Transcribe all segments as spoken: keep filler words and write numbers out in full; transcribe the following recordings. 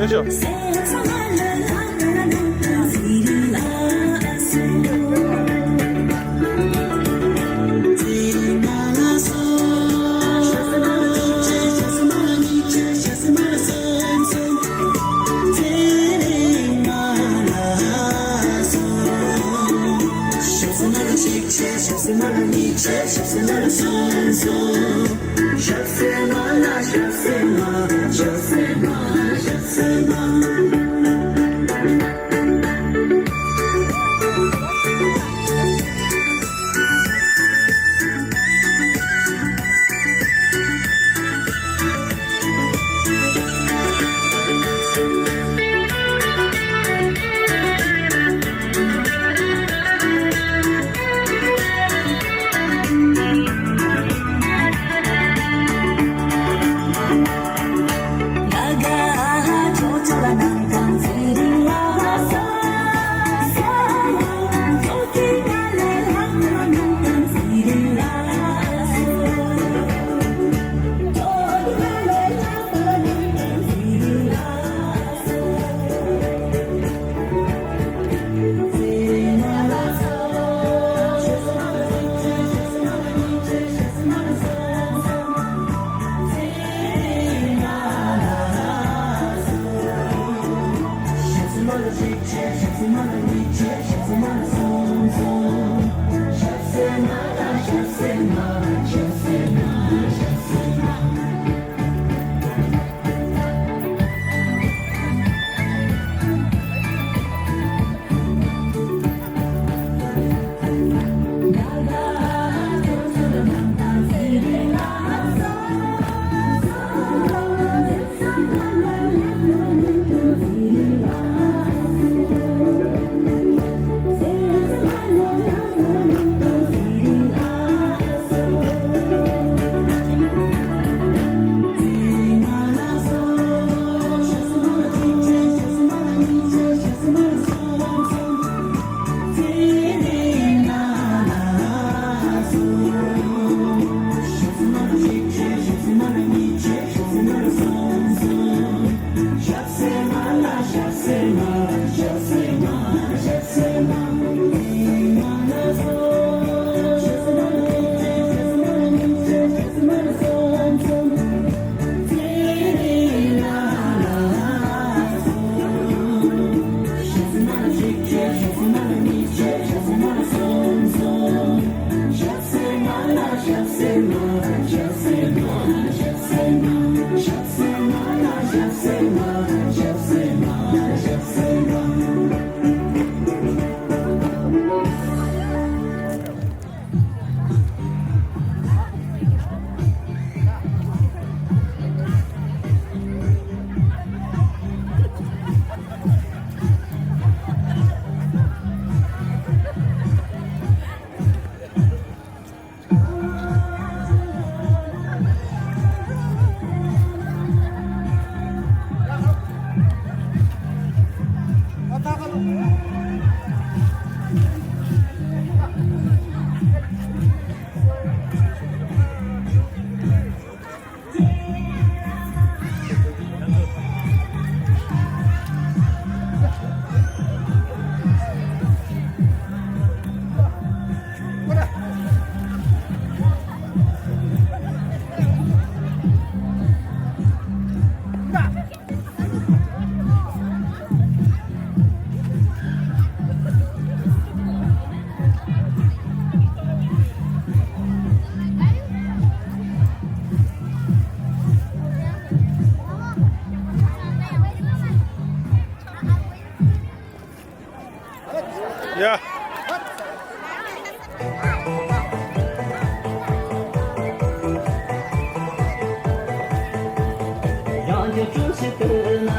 よいしょ。ཡ།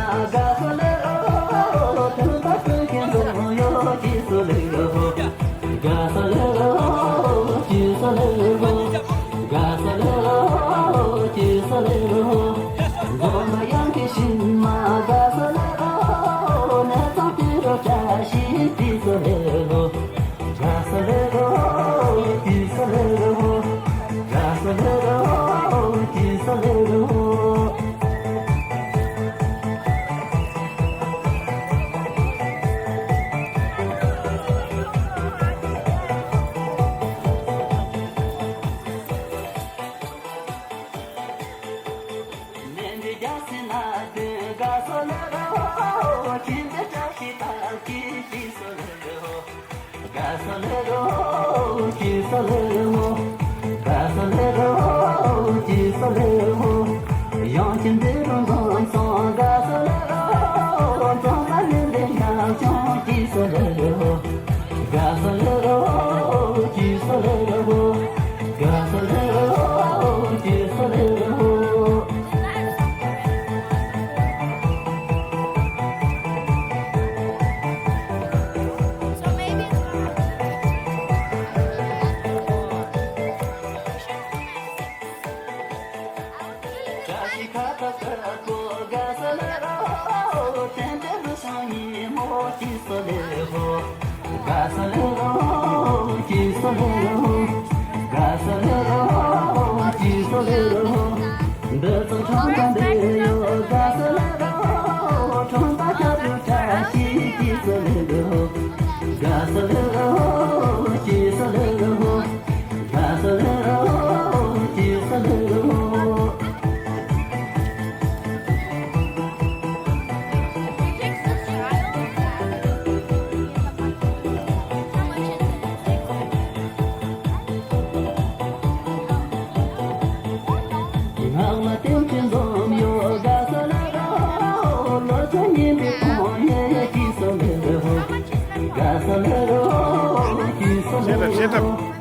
བྱེད་ཐབས་བྱེད་ཐབས།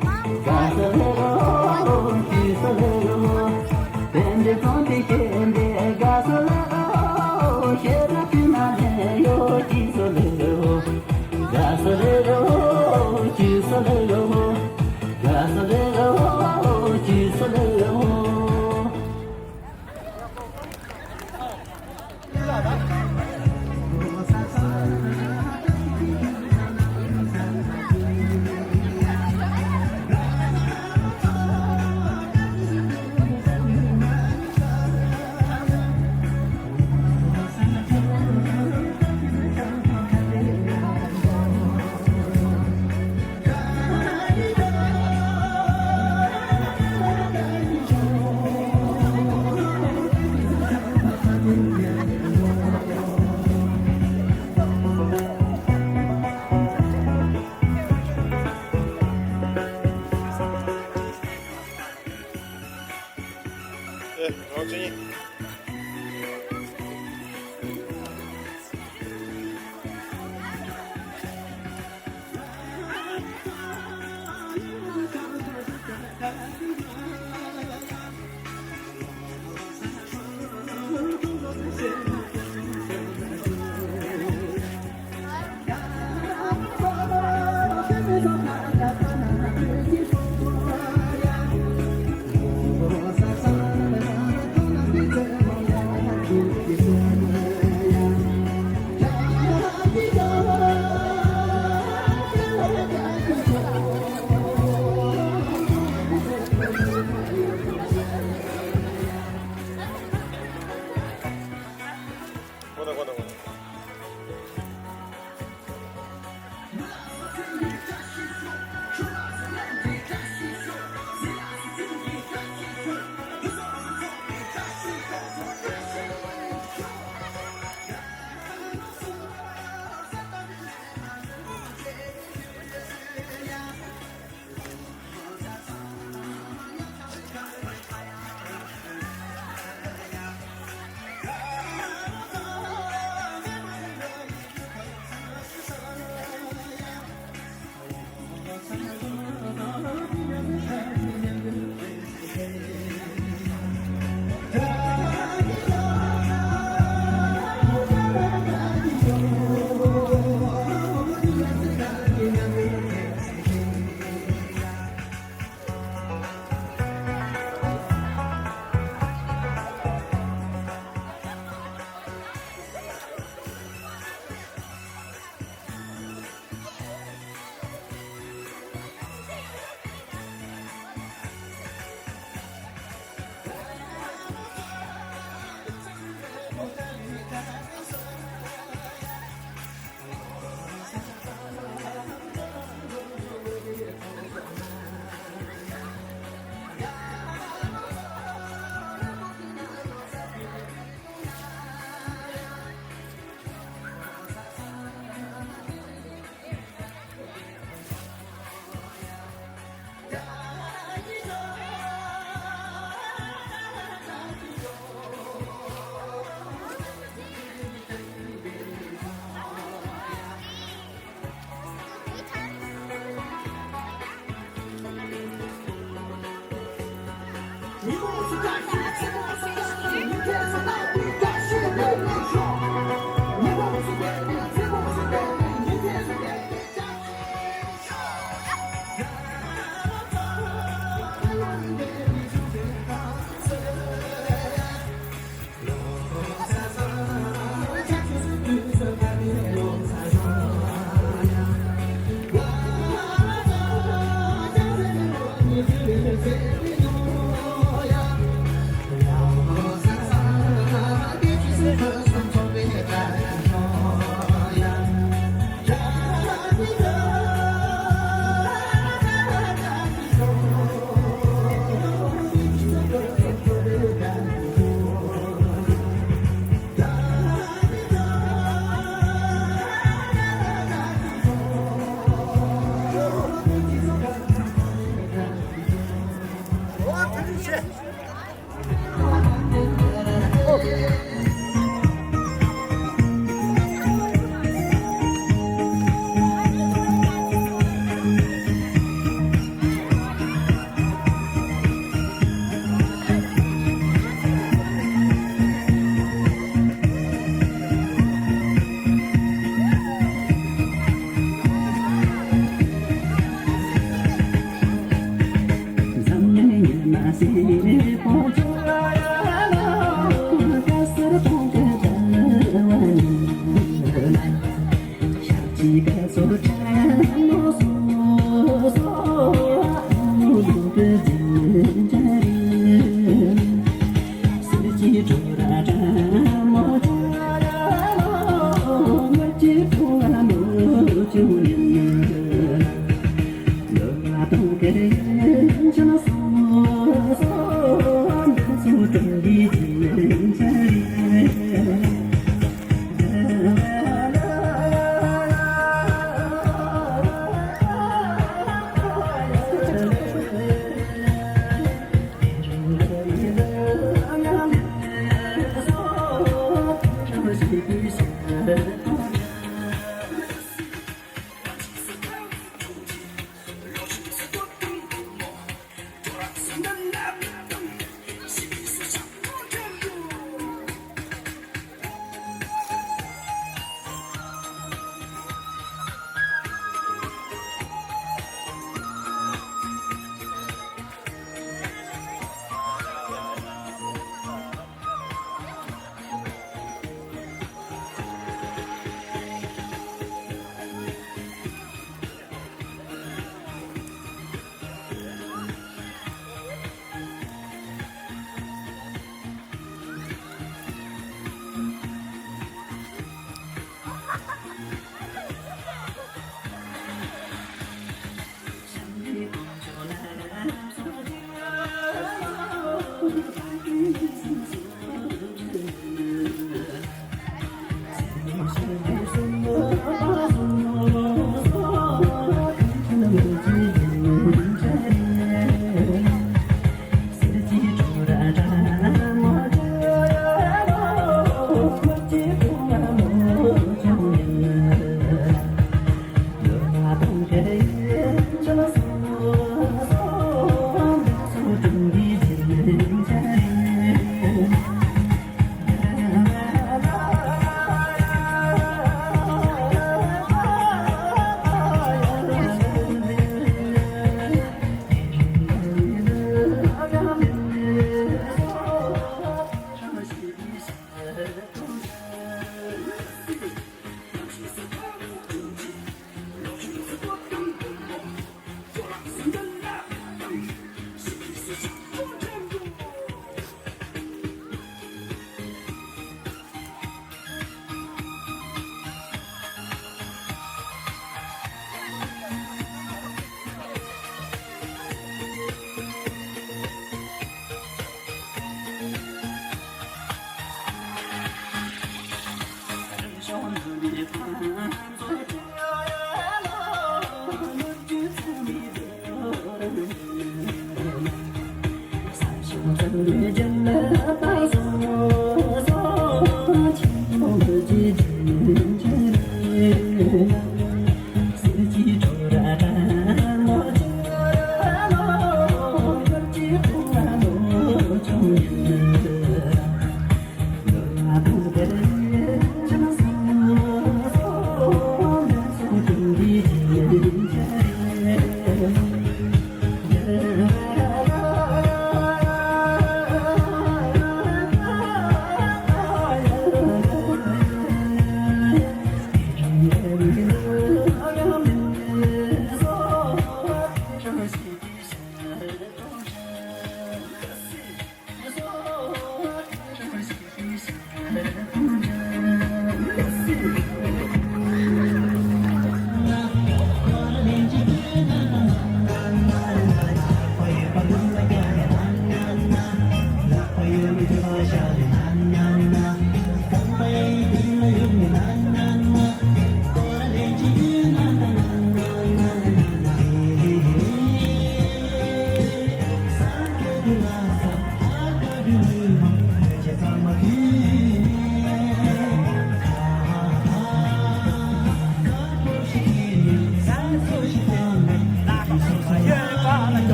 ཨེ། རང་ཚོ་གཉིས།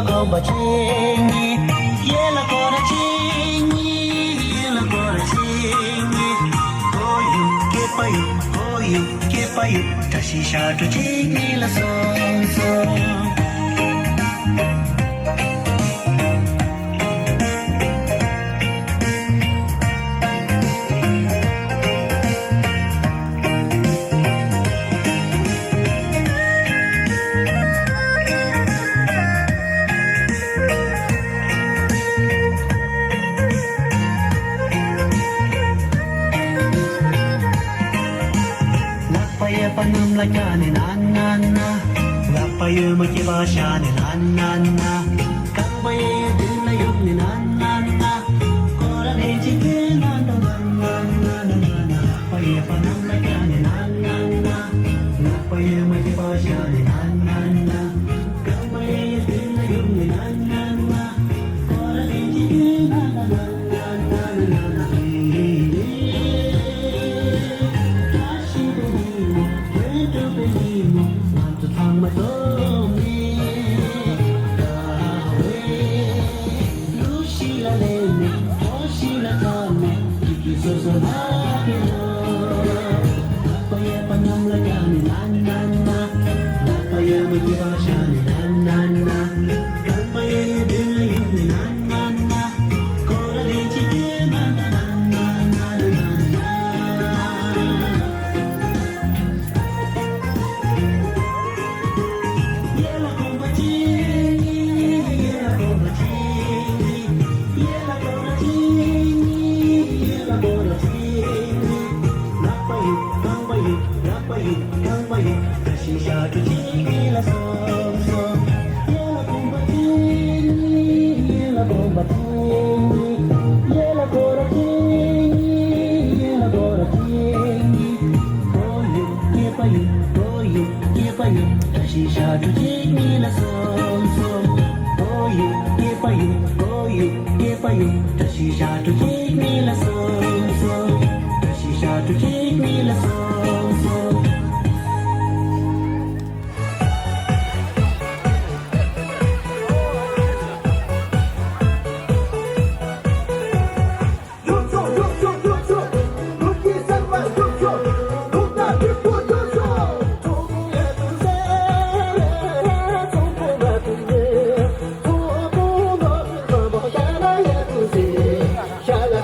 དགོངས་པ་ཆེ་ཉིད། ཡེ་ལ་གོ་ར་ཆེ་ཉིད། ཡེ་ལ་གོ་ར་ཆེ་ཉིད། གོ་ཡུ་སྐྱེས་པ་ཡུ། གོ་ཡུ་སྐྱེས་པ་ཡུ། བཀྲ་ཤིས་ཞབས་བྲོ་གཅིག་གཉིས་ལ་སོང་སོང་། ལག་པ་གཡས་པ་གནམ་ལ་བཀྱགས་ནས་ན་ན་ན། ལག་པ་གཡོན་མ་སྐེད་པ་བཞག་ནས་ན་ན་ན། རྐང་པ་གཡས་གཡོན་མདུན་ལ་གཡུགས་ནས་ན་ན་ན། སྐོར་ར་ལན་གཅིག་བཏོན་ན་ན་ན་ན། ལག་པ་གཡས་པ་གནམ་ལ་བཀྱགས་ནས་ན་ན་ན། ལག་པ་གཡོན་མ་སྐེད་པ་བཞག་ནས་ན་ན་ན། རྐང་པ་གཡས་གཡོན་མདུན་ལ་གཡུགས་ནས་ན་ན་ན། སྐོར་ར་ལན་གཅིག་བཏོན་ན་ན་ན་ན།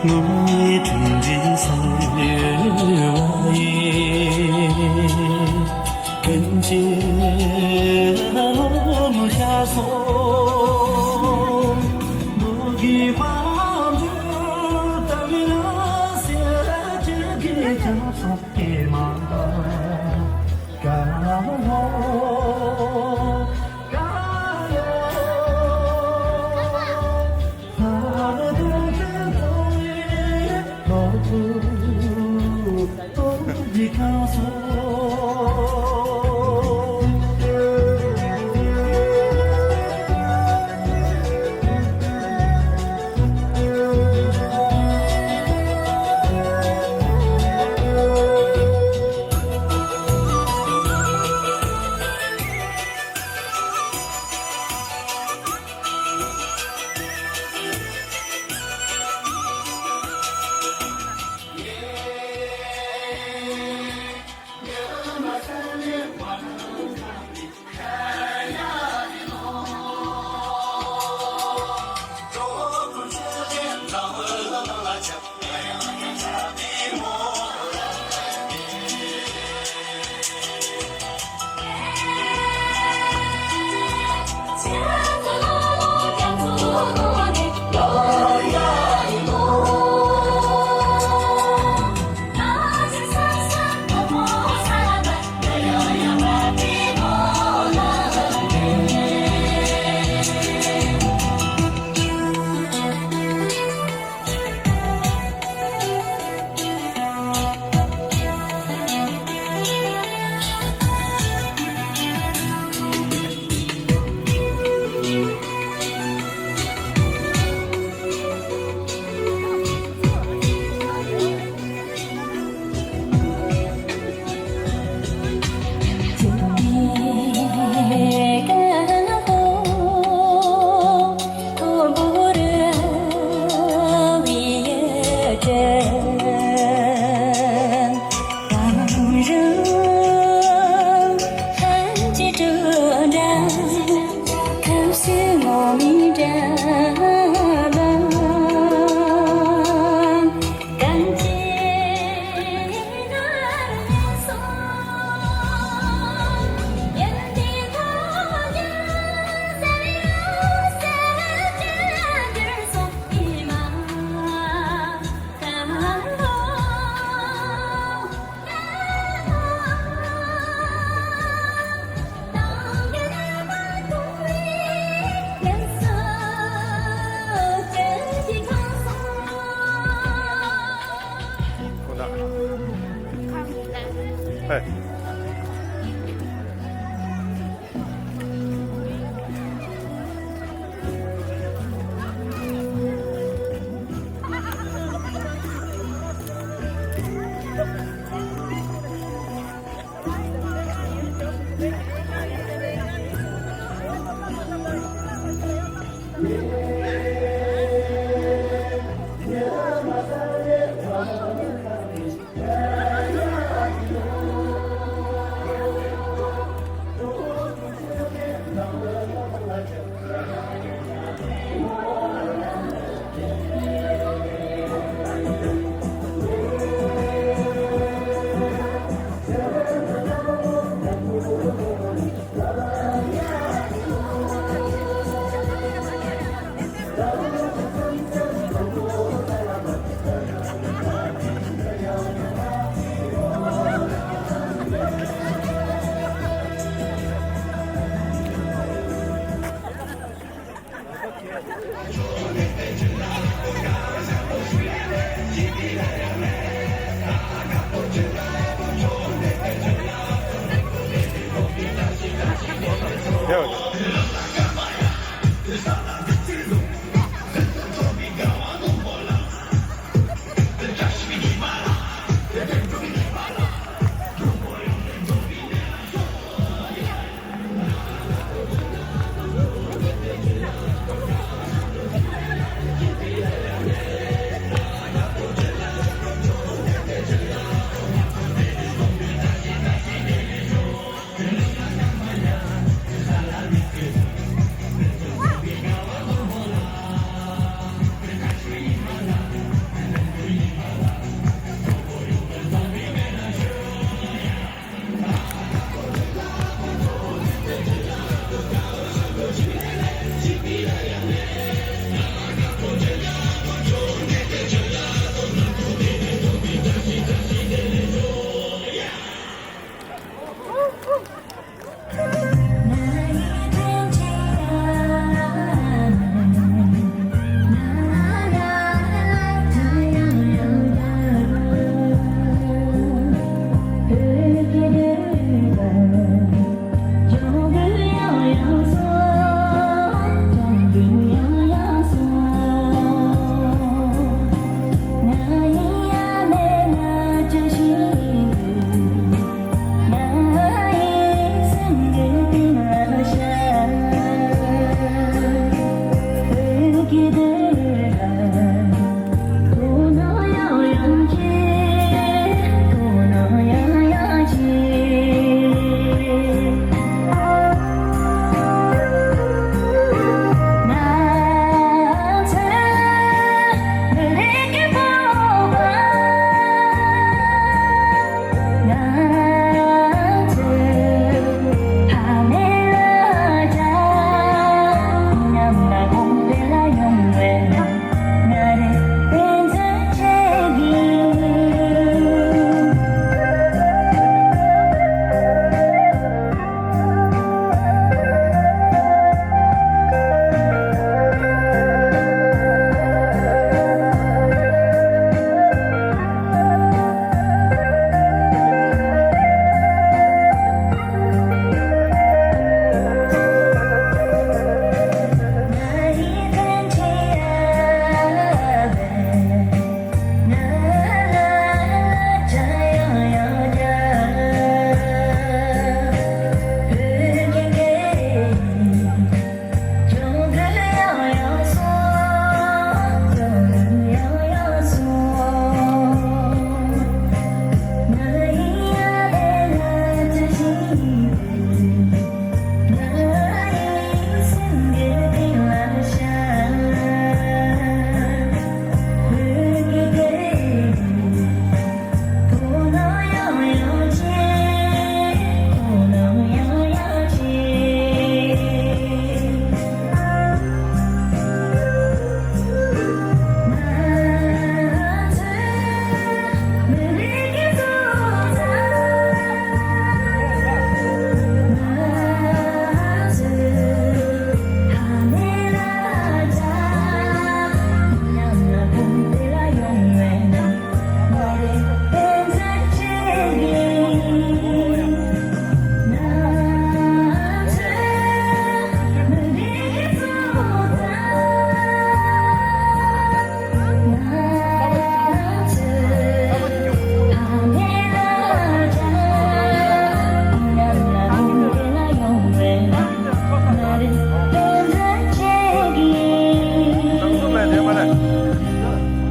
ངུར་སྨྲིག་དྲིན་ཅན་གསོལ་བ་ཡི། ཀུན་གྱི་བློ་ཤ་སོགས། ནོར་གྱི་མ་འབྱོར་དམ་ལ་གསལ། ཅི་དགེ་ཀྱང་སོགས་ཀྱི་མ་འདའ་ག་ལ།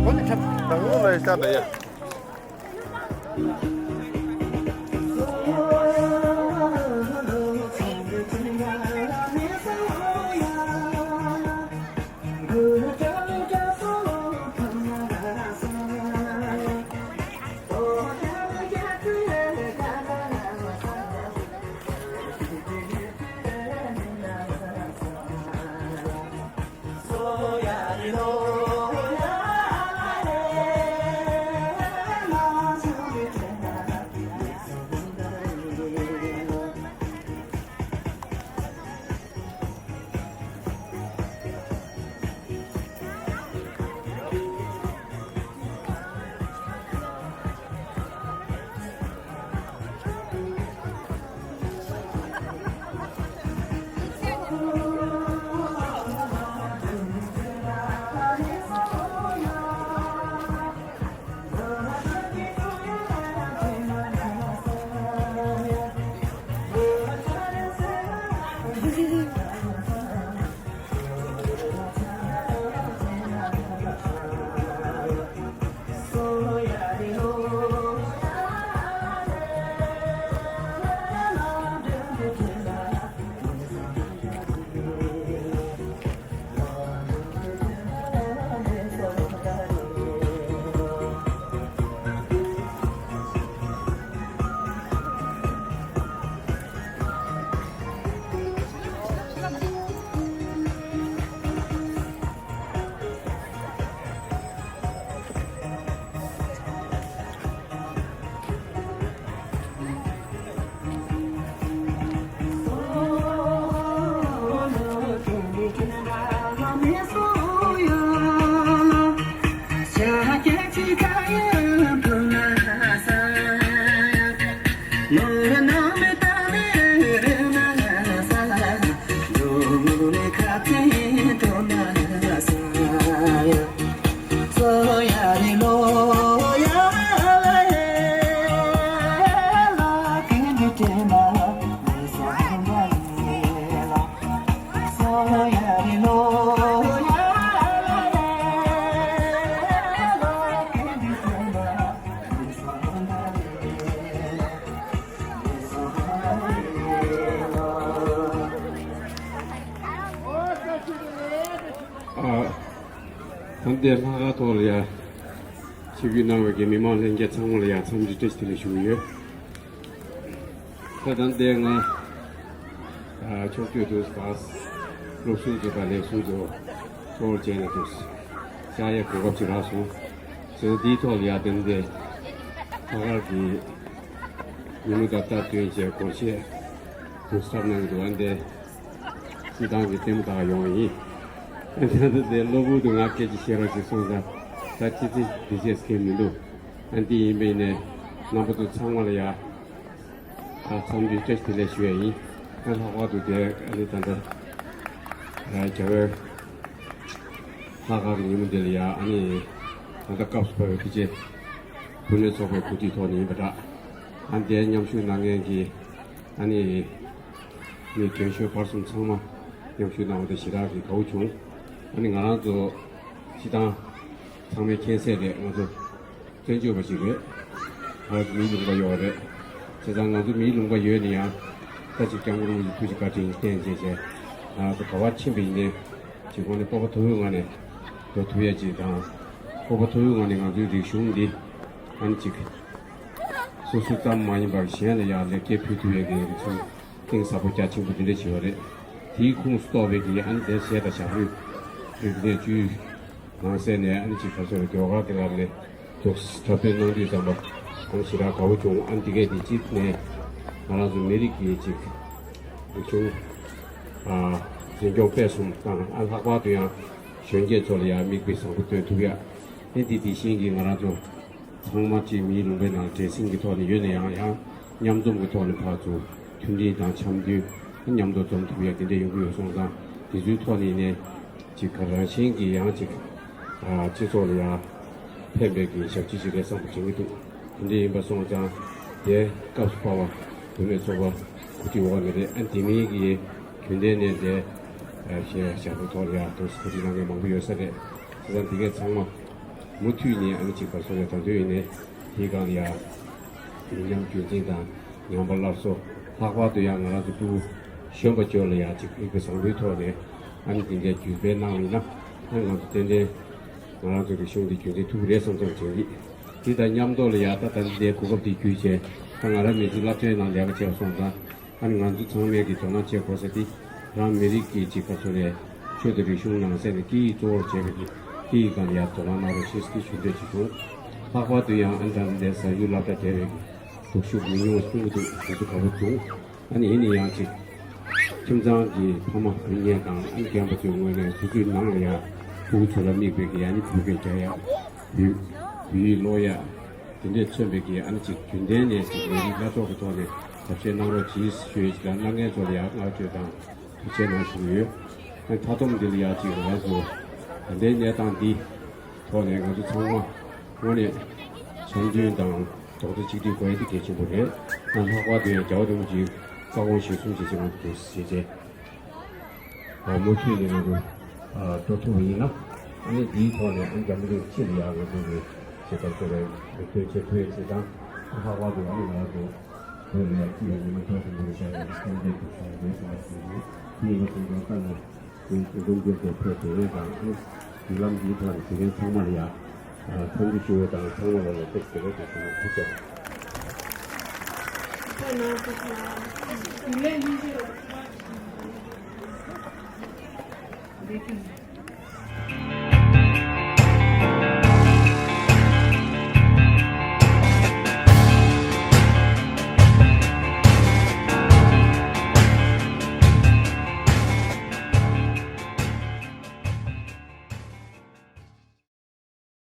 ཁོ་ནི་ཁྱབ་དང་པོ་ལ་ཤ་ད་ཡ། ཨ། ད་ལྟའི་ལྷག་དཀར་ཐོག་ལ་ཡ། ཆིབས་བསྒྱུར་གནང་བའི་གི་མི་མང་ལྷན་རྒྱས་ཚང་མ་ལ་ཡ་འཚམས་འདྲི་བཀྲ་ཤིས་བདེ་ལེགས་ཞུ་གི་ཡོད། ད་ད་ལྟའི་ང་ཨ་ཕྱོགས་བསྐྱོད་དུ་ད་སློབ་ཟུར་དུ་དང་ལས་ཟུར་དུ་གཙོ་བོར་བྱས་ནས་དུ་བཅར་ཡའི་གོ་སྐབས་ཅིག་རག་སོང་། བྱས་ཙང་འདིའི་ཐོག་ལ་ཡ་དེ་འདྲའི་ལྷག་དཀར་གྱི་ཉིན་མོ་དང་སྟབས་བསྟུན་བྱས་སྒོར་གཞས་དུ་གསར་གནང་གི་འདུག་ཨ་འདྲའི། སྤྱི་བཏང་གི་ལྟད་མོ་ལྟ་ག་ཡོང་བ་ཡིན། ཨ་ནི་ད་ལྟ་དེ་གློ་བུར་དུ་ང་སྐད་ཆ་བཤད་རོགས་ཞེས་གསུངས་ཙང་ད་ཅི་ཙི་འདི་བྱས་སྐད་མི་འདུག་ཨ་འདི་ཡིན་པས་ནས་རྣམ་པ་ཚོ་ཚང་མ་ལ་ཡ་ད་འཚམས་འདྲི་བཀྲ་ཤིས་བདེ་ལེགས་ཞུ་ཡ་ཡིན། ཨ་ལྷག་པར་དུ་དེ་ཨ་ནི་ད་ལྟ་རྒྱལ་བའི་ལྷག་དཀར་གྱི་ཉིན་མོ་འདི་ལ་ཡ་ཨ་ནི་ད་ལྟ་སྐབས་སུ་བབས་པའི་དུས་ཆེན་བུ་སྣོད་ཚོགས་པའི་གོ་སྒྲིག་ཐོག་ནས་ཡིན་པ་འདྲ། ཨ་འདིའི་མཉམ་ཞུགས་གནང་མཁན་གྱི་ཨ་ནི། མི་རྒན་ཤོས་བར་གསུམ་ཚང་མ་མཉམ་ཞུགས་གནང་བ་དེ་ཞེ་དྲག་གི་དགའ་བོ་བྱུང་། ཨ་ནི་ང་རང་ཚོ་སྤྱི་བཏང་ཚང་མས་མཁྱེན་གསལ་རེད། ང་ཚོ་བཙན་བྱོལ་བ་ཞིག་རེད། ང་ཚོ་མིའི་ལུང་པ་ཡོད་རེད། བྱས་ཙང་ང་ཚོ་མིའི་ལུང་པ་ཡོད་ན་ཡང་ད་ཅིག་སྐྱབས་མགོན་རིན་པོ་ཆེ་ཐུགས་རྗེ་བཀའ་དྲིན་བརྟེན་བྱས་བྱས་ང་ཚོ་ག་པར་ཕྱིན་པ་ཡིན་ནའི་ཅིག་ཁོང་ནས་སྤོབས་པ་མཐོ་བོའི་ངང་ནས་འགྲོ་ཐུབ་ཡ་ཅིག་དང་། སྤོབས་པ་མཐོ་བོའི་ངང་ནས་ང་ཚོའི་རིག་གཞུང་འདི་ཨ་ནི་ཅིག་སོ་སོ་ཙམ་མ་ཡིན་པར་གཞན་ལ་ཡང་ལེགས་སྐྱེས་ཕུལ་ཐུབ་ཡས་ཀྱི་རིག་གཞུང་གཏིང་ཟབ་པོ་རྒྱ་ཆེན་པོ་འདི་འདྲ་ཞིག་ཡོད་རེད། དེའི་ཁོངས་སུ་གཏོགས་པའི་གི་ཨ་ནི་དེ་གཞས་དང་ཞབས་བྲོ་རིག་གནས་བཅུའི་ནང་གསེས་ནས་ཨ་ནི་ཅིག་ག་ཚོད་ལ་ཟློས་གར་གྱི་ལམ་ནས་འདུག་འཁྲབ་སྟོན་གནང་དུས་ཙམ་པ་ཨ་ནི་ཞེ་དྲག་དགའ་བོ་བྱུང་། ཨ་ནི་འདི་གས་འདི་གཅིག་ནས་ང་རང་ཚོ་མི་རིགས་ཀྱི་ཅིག་རིག་གཞུང་ཨ་འཛིན་སྐྱོང་སྤེལ་གསུམ་དང་ཨ་ལྷག་པར་དུ་ཡང་གཞོན་སྐྱེས་ཚོ་ལ་ཡང་མིག་དཔེ་བཟང་པོ་སྟོན་ཐུབ་ཡ། ཨ་ནི་འདི་དེ་བཞིན་གྱི་ང་རང་ཚོ། ཚང་མ་གཅིག་མིའི་ལུང་པའི་ནང་བྲེལ་ཟིང་གི་ཐོག་ནས་ཡོད་ན་ཡང་ཡང་མཉམ་འཛོམས་ཀྱི་ཐོག་ནས་ཕར་ཚུར་མཐུན་སྒྲིལ་དང་འཆམ་མཐུན་མཉམ་དུ་འཛོམས་ཐུབ་ཡ་དེ་འདྲ་ཡོང་གི་ཡོད་སོང་ཙང་དེ་ཚོའི་ཐོག་ནས་ནས་གཅིག་ག་རང་བཞིན་གྱི་ཡང་གཅིག་ཨ་སྤྱི་ཚོགས་ལ་ཡང་ཕན་པའི་གི་ཞབས་ཕྱི་ཞིག་རེད་བསམ་པ་དྲན་གྱི་འདུག་དེ་འདྲ་ཡིན་པ་སོང་ཙང་དེ་སྐབས་སུ་བབས་པ་བུད་མེད་ཚོགས་པ་གོ་སྒྲིག་འོག་ནས་རེད། ཨ་དེ་མིན་གྱི་རྒྱུན་ལྡན་ནས་འདྲ་ཞེས་ཞབས་བྲོ་ཐོག་ལ་ཡང་དུ་གོ་སྒྲིག་གནང་མཁན་མང་པོ་ཡོད་ས་རེད། བྱས་ཙང་དེ་གས་ཚང་མ། མུ་མཐུད་ནས་ཨ་ནི་ཅིག་བར་སོང་ནས་ད་དུང་ཡིན་ནའི་དེའི་སྒང་ལ་ཡ་མི་ཉམས་རྒྱུན་འཛིན་དང་ཉམས་པ་སླར་གསོ། ལྷག་པར་དུ་ཡང་ང་རང་ཚོ་ཕྲུ་གུ་གཞོན་པ་ཚོ་ལ་ཡ་ཅིག་རིག་པའི་བཟང་པོའི་ཐོག་ནས་ཨ་ནི་དེ་འདྲའི་བརྒྱུད་སྤེལ་གནང་བ་ཡིན་ན་ཨ་ནི་ང་ཚོ་ཏན་ཏན་ང་རང་ཚོ་རིག་གཞུང་འདི་རྒྱུན་འཛིན་ཐུབ་ཀྱི་རེད་བསམ་བསམ་བྱུང་གི། དེ་དང་མཉམ་དུ་ལ་ཡ་ད་ད་ལྟ་འདིའི་གོ་སྐབས་འདི་བརྒྱུད་བྱས་ད་ང་རང་མི་ཚོའི་སློབ་གྲྭའི་ནང་ལས་ཀ་བྱས་པ་སོང་ཙང་། ཨ་ནི་ང་ཚོ་ཚང་མས་ཀྱི་དོ་སྣང་བྱེད་དགོས་ས་དེ་རང་མི་རིགས་ཀྱི་ཅིག་ག་ཚོད་རེད། ཆོས་དང་རིག་གཞུང་ནང་གསེས་ནས་སྐད་ཡིག་གཙོ་བོར་བྱས་པའི་སྐད་ཡིག་སྒང་ལ་ཡར་དོ་སྣང་གནང་རོགས་ཞེས་ཀྱི་ཞུ་འདོད་ཅིག་བྱུང་། ལྷག་པར་དུ་ཡང་ཨ་ནི་ད་ལྟའི་ཟ་ཡུལ་སློབ་གྲྭ་བསྡད་པའི་སྡུག་ཤུགས་མི་ཉུང་བ་གསུང་གི་འདུག་དེ་ཚོ་དགའ་པོ་བྱུང་། ཨ་ནི་ཡིན་ན་ཡང་ཅིག་ཁྱིམ་ཚང་གི་ཕ་མ་བུ་གཉེན་དང་ཨ་ནི་རྒན་པ་ཚོའི་ངོས་ནས་དུས་ཚོད་ནང་ལ་ཡང་ཕྲུ་གུ་ཚོ་ལ་དམིགས་པའི་གི་ཡང་ནི་བོད་སྐད་རྒྱག་ཡག་བོད་ཡིག་ཀློག་ཡག་དེ་འདྲས་མཚོན་པའི་གི་ཨ་ནི་ཅིག་རྒྱུན་ལྡན་ནས་ཅིག་ལས་རིགས་སྣ་ཚོགས་ཀྱི་ཐོག་ནས་ཞབས་ཕྱི་གནང་རོགས་གྱིས་ཞུ་ཡས་ཅིག་ལ་གནང་མཁན་ཚོ་ལ་ཡང་བསྔགས་བརྗོད་དང་ཐུགས་རྗེ་གནང་ཞུ་གི་ཡོད། ཨ་ནི་མཐའ་སྡོམ་འདི་ལ་ཡང་ཅིག་ང་རང་ཚོ་ད་ལྟའི་གནས་སྟངས་འདི་ཐོག་ནས་ང་ཚོ་ཚང་མ་དངོས་གནས་འཆམ་མཐུན་དང་རྡོག་རྩ་གཅིག་སྒྲིལ་དགོས་ཡ་དེ་གལ་ཆེན་པོ་རེད། ཨ་ལྷག་པར་དུ་ཡང་རྒྱལ་བ་རིན་པོ་ཆེའི་བཀའ་དགོངས་གཞིར་བཟུང་བྱས་ཅིག་ང་ཚོ་འདུག་ཟེར་བྱས། མུ་མཐུད་ནས་ང་ཚོ་འགྲོ་ཐུབ་པ་ཡིན་ན་ཨ་ནི་དེའི་ཐོག་ནས་ཨ་ནི་འཛམ་བུ་གླིང་སྤྱི་ལ་ཡང་ང་ཚོ་གི་བྱེད་ཐབས་ཚོ་ལ་མིག་སྟོན་བྱེད་ཐུབ་ཡོད་ཅེས་དང་ཨ་ལྷག་པར་དུ་ཨ་ནི་ང་ཚོ་བོད་ལ་ཡང་སྤྱི་ཡོངས་ཉི་མ་ཐོག་ཏུ་མི་རུ་ཤར་བའི་སྟོན་ཆེན་དུ་བྱུང་བའི་གསུང་བ་ཞུ་རྒྱུ་དེ་ཡིན་པ་སོང་ཙང་ལྟ་ན་དེའི་སྐུ་གདུང་དཀྱིལ་དུ་ཕེབས་དེ་བས་དང་ཨ་ནི་བརྒྱུད་ལམ་འདིའི་ཐོག་ནས་བྱེད་མཁན་ཚང་མ་ལ་ཡང་འཚམས་འདྲི་ཞུ་བ་དང་ཚང་མ་ལ་ལ་བཀྲ་ཤིས་བདེ་ལེགས་དང་ཞུ་བ་ཐུགས་རྗེ་ཆེ། Thank you.